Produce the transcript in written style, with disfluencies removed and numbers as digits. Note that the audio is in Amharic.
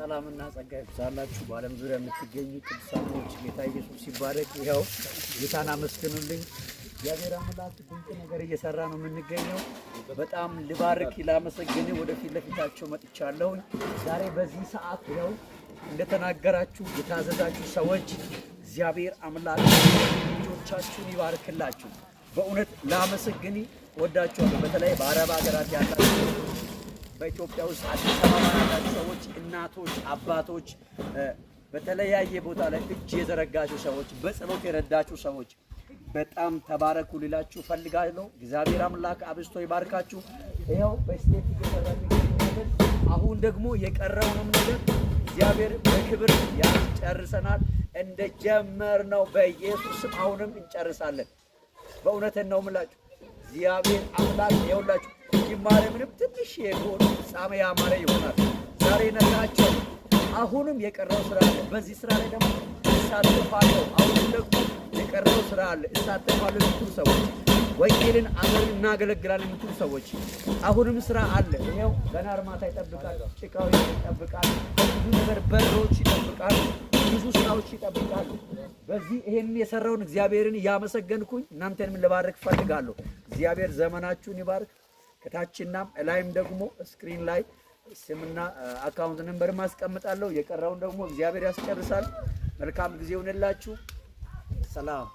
ሰላምና ጸጋ ይብዛላችሁ በዓለም ዙሪያ የምትገኙ ቅዱሳኖች፣ ጌታ ኢየሱስ ሲባረክ። ይኸው ጌታን አመስግኑልኝ። እግዚአብሔር አምላክ ድንቅ ነገር እየሰራ ነው የምንገኘው። በጣም ልባርክ ላመሰግን ወደፊት ለፊታቸው መጥቻለሁኝ። ዛሬ በዚህ ሰዓት ይኸው እንደተናገራችሁ የታዘዛችሁ ሰዎች እግዚአብሔር አምላክ ልጆቻችሁን ይባርክላችሁ። በእውነት ላመሰግን ወዳችኋለሁ። በተለይ በአረብ ሀገራት ያላችሁ፣ በኢትዮጵያ ውስጥ አዲስ አበባ ያላችሁ ሰዎች፣ እናቶች፣ አባቶች፣ በተለያየ ቦታ ላይ እጅ የዘረጋችሁ ሰዎች፣ በጸሎት የረዳችሁ ሰዎች በጣም ተባረኩ ልላችሁ ፈልጋለሁ። እግዚአብሔር አምላክ አብዝቶ ይባርካችሁ። ይኸው በ step እየሰራ የሚገኘው ነገር አሁን ደግሞ የቀረውንም ነገር እግዚአብሔር በክብር ያስጨርሰናል። እንደ ጀመርነው በኢየሱስ ስም አሁንም እንጨርሳለን። በእውነት ነው የምላችሁ። እግዚአብሔር አምላክ ይኸውላችሁ ጅማሬ ምንም ትንሽ የሆኑ ፍጻሜ ያማረ ይሆናል። ዛሬ ነግራቸው አሁንም የቀረው ስራ አለ። በዚህ ስራ ላይ ደግሞ እሳተፋለሁ። አሁንም ደግሞ የቀረው ስራ አለ፣ እሳተፋለሁ የምትሉ ሰዎች፣ ወንጌልን አብረን እናገለግላለን የምትሉ ሰዎች አሁንም ስራ አለ። ይኸው ገና እርማታ ይጠብቃል፣ ጭቃው ይጠብቃል፣ ብዙ ነገር በሮች ይጠብቃሉ፣ ብዙ ስራዎች ይጠብቃሉ። በዚህ ይሄንን የሰራውን እግዚአብሔርን እያመሰገንኩኝ እናንተንም ልባርክ እፈልጋለሁ። እግዚአብሔር ዘመናችሁን ይባርክ። ከታችና ላይም ደግሞ screen ላይ ስምና account number ማስቀምጣለሁ። የቀረውን ደግሞ እግዚአብሔር ያስጨርሳል። መልካም ጊዜ ይሁንላችሁ። ሰላም።